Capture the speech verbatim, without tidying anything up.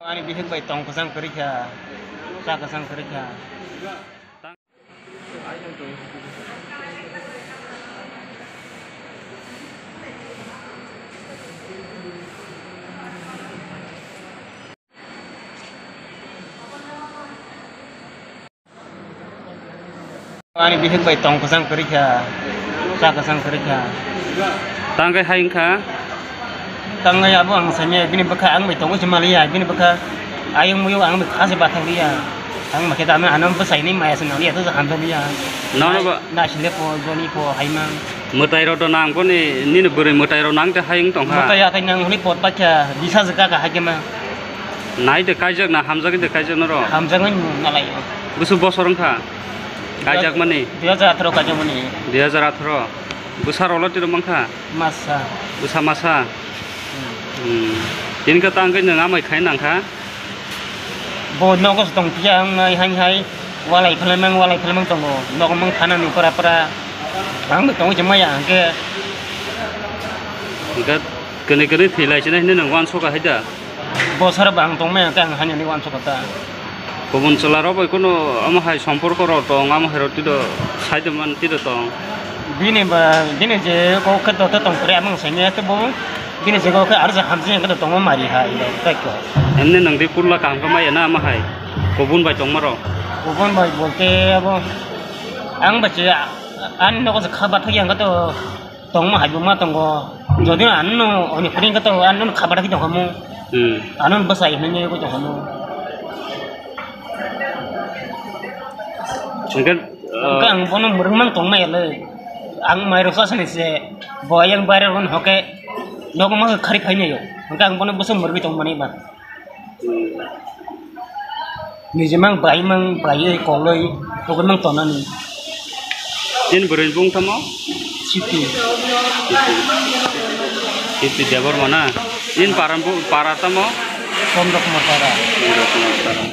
Ani bihik bai tong kwchang kwrwi kha, cha kwchang kwrwi kha. Ani bihik bai tong kwchang kwrwi kha, cha kwchang kwrwi kha. Tang khe hai wngkha? Tang khe abo ang sanya bini bwkha ang bai tongo se maliya, bini bwkha ayung muyung ang bai kha se bathang liya. Ang ma khe dano ano bwsai ni maya se nang liya, to hamjak liya. Nono ba- Na sile pho, joni pho, haimang. Mwtai rok to nang boni, nini bwrwi mwtai rok nang te hai wng tong kha. Mwtai atai nang hwnwi pot paikha, bisa jwk kha hai khe ma. Nai de kaijak na hamjak de kaijak noro. Hamjak nai nung nalai. Bwswk bosor wng kha? Kaijak mani? Dui hajar atharo kaijak mani. Dui hajar atharo. Bwsa rok lo tiro mang kha? Masa. Bwsa masa? Hmm. Hmm. Tini khe tang khe nwng amai khai nang kha? Bo nogo se tong phiya ang nai hai hai. Walai phalamang, walai phalamang tongo. Nogo mang thana ni pora pora. Ang bai tongo je maya hwnkhe. Hwnkhe kwnwi kwnwi thwi lai sinai hinwi nwng uansukha hai da? Bosor bang tongmaya hwnkhe ang hani ani uansukha ta. Kubun chwla rok bai kunu omo hai somporko rok tong, omo hai rok twido side man twido tong. Bini ba, bini je kok khe doto tong kre amang saimaya tei bo bini je kok khe arja hamjak hwnkhe tongo mari hai rok tei ko. Emni nwng di kurla kaham khe maya na omo hai kubun bai tongma rok? Kubun bai bolte abo ang bai se ani nogo se kha bathakya hwnkhe to. Tongma hai bo ma tongo. Jodi ano no oni pring ka to ano no khabar ki tongmo. Hmm. Ano bwsai hwnwi ko tongmo. Hwnkhe, uh, hwnkhe ang bono mwrwngmang tongma yale. Ang mairok sa sani se bo yang baire ron hoke nogo ma khari khaini yo. Hwnkhe ang bono bwswk mwrwi tongmani ba. Nijimang baimang baiwi kolwi tugwimang tonani. Nini bwrwi bung tamo? Siti. Siti Debbarma na? Nini para bu-, para tamo? Chandra Kumar Para. Chandra Kumar Para.